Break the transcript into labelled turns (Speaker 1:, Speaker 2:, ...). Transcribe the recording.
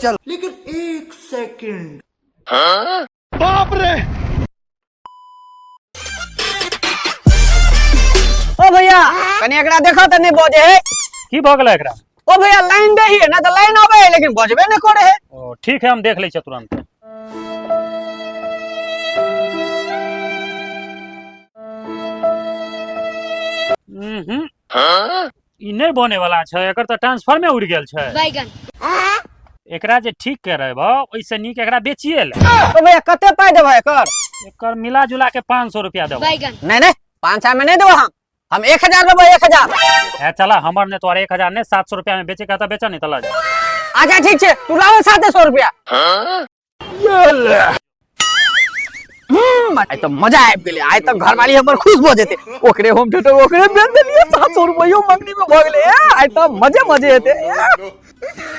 Speaker 1: चल।
Speaker 2: लेकिन एक सेकंड।
Speaker 3: ओ भैया, कनी एकरा देखो त नहीं बजे है।
Speaker 4: की भऽ गेलै एकरा?
Speaker 3: ओ भैया, लाइन दे ही ना त लाइन आवे है, लेकिन बजबे नहीं करे है।
Speaker 4: ओ ठीक है, हम देख लै छियै तुरंत। उहुं। ई नहि बने वाला छै, एकर तऽ ट्रांसफार्मे उड़ि गेल छै।
Speaker 5: बैगन।
Speaker 4: एकरा जे ठीक करेबो, ओहिसँ नीक एकरा बेचिए ले।
Speaker 3: ओ भैया, कते पाई देबै एकर?
Speaker 4: एकर मिला जुला के 500 रुपया देबो।
Speaker 5: बैगन।
Speaker 3: नहीं नहीं, 500 में नहीं देबो, हम 1000 देबो, 1000।
Speaker 4: है चला, हमर ने तोहर 1000 ने, 700 रुपया में बेचे का तऽ बेच, नहीं तऽ लऽ जा।
Speaker 3: अच्छा ठीक छै, तू लाओ 700 रुपया। आइ तऽ मजा आबि गेलै। आइ तऽ घरवाली हमर खुश भऽ जेतै। ओकरे होम थिएटर ओकरे बेच देलियै, 700 रुपैयो मंगनी में भऽ गेलै। ए, आइ तऽ मजे मजे हेतै। ए।